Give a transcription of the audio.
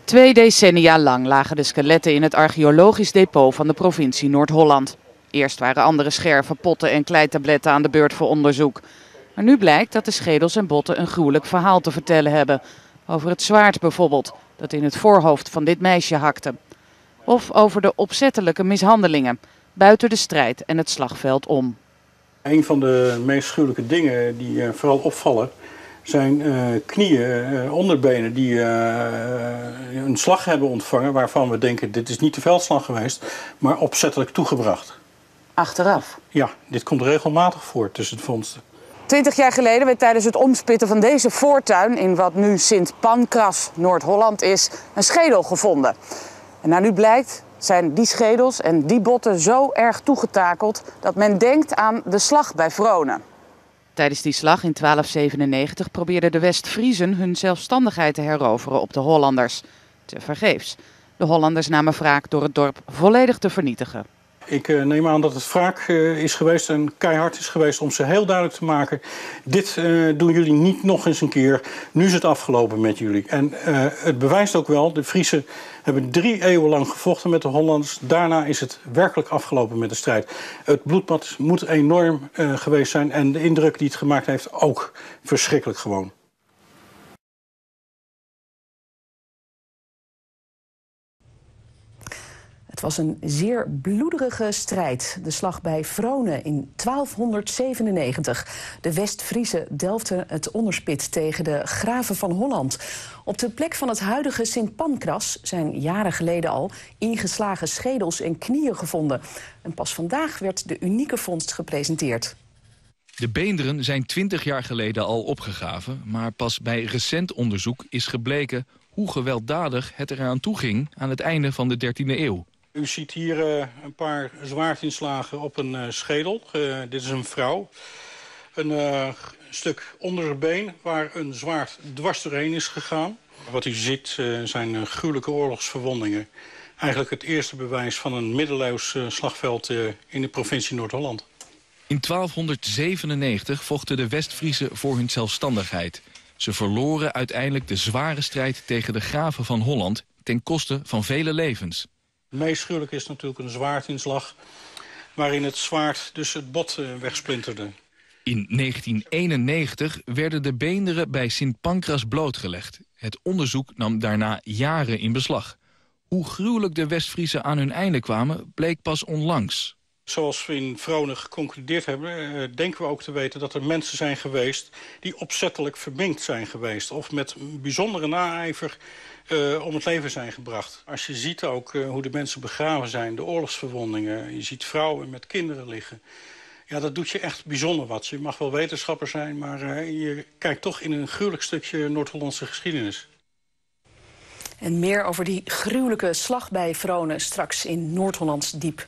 Twee decennia lang lagen de skeletten in het archeologisch depot van de provincie Noord-Holland. Eerst waren andere scherven, potten en kleitabletten aan de beurt voor onderzoek. Maar nu blijkt dat de schedels en botten een gruwelijk verhaal te vertellen hebben. Over het zwaard bijvoorbeeld, dat in het voorhoofd van dit meisje hakte. Of over de opzettelijke mishandelingen, buiten de strijd en het slagveld om. Een van de meest gruwelijke dingen die vooral opvallen zijn knieën, onderbenen die een slag hebben ontvangen waarvan we denken dit is niet de veldslag geweest, maar opzettelijk toegebracht. Achteraf? Ja, dit komt regelmatig voor tussen de vondsten. 20 jaar geleden werd tijdens het omspitten van deze voortuin in wat nu Sint Pancras, Noord-Holland is, een schedel gevonden. En naar nu blijkt zijn die schedels en die botten zo erg toegetakeld dat men denkt aan de slag bij Vronen. Tijdens die slag in 1297 probeerden de West-Friezen hun zelfstandigheid te heroveren op de Hollanders. Tevergeefs. De Hollanders namen wraak door het dorp volledig te vernietigen. Ik neem aan dat het wraak is geweest en keihard is geweest om ze heel duidelijk te maken. Dit doen jullie niet nog eens een keer. Nu is het afgelopen met jullie. En het bewijst ook wel, de Friezen hebben 3 eeuwen lang gevochten met de Hollanders. Daarna is het werkelijk afgelopen met de strijd. Het bloedbad moet enorm geweest zijn en de indruk die het gemaakt heeft ook verschrikkelijk gewoon. Het was een zeer bloederige strijd. De slag bij Vronen in 1297. De West-Friezen delfden het onderspit tegen de graven van Holland. Op de plek van het huidige Sint Pancras zijn jaren geleden al ingeslagen schedels en knieën gevonden. En pas vandaag werd de unieke vondst gepresenteerd. De beenderen zijn 20 jaar geleden al opgegraven, maar pas bij recent onderzoek is gebleken hoe gewelddadig het eraan toeging aan het einde van de 13e eeuw. U ziet hier een paar zwaardinslagen op een schedel. Dit is een vrouw. Een stuk onderbeen waar een zwaard dwars doorheen is gegaan. Wat u ziet zijn gruwelijke oorlogsverwondingen. Eigenlijk het eerste bewijs van een middeleeuws slagveld in de provincie Noord-Holland. In 1297 vochten de West-Friezen voor hun zelfstandigheid. Ze verloren uiteindelijk de zware strijd tegen de graven van Holland ten koste van vele levens. Het meest gruwelijk is natuurlijk een zwaardinslag waarin het zwaard dus het bot wegsplinterde. In 1991 werden de beenderen bij Sint Pancras blootgelegd. Het onderzoek nam daarna jaren in beslag. Hoe gruwelijk de West-Friezen aan hun einde kwamen, bleek pas onlangs. Zoals we in Vronen geconcludeerd hebben, denken we ook te weten dat er mensen zijn geweest die opzettelijk verminkt zijn geweest. Of met bijzondere naijver om het leven zijn gebracht. Als je ziet ook hoe de mensen begraven zijn, de oorlogsverwondingen. Je ziet vrouwen met kinderen liggen. Ja, dat doet je echt bijzonder wat. Je mag wel wetenschapper zijn, maar je kijkt toch in een gruwelijk stukje Noord-Hollandse geschiedenis. En meer over die gruwelijke slag bij Vronen straks in Noord-Hollands Diep.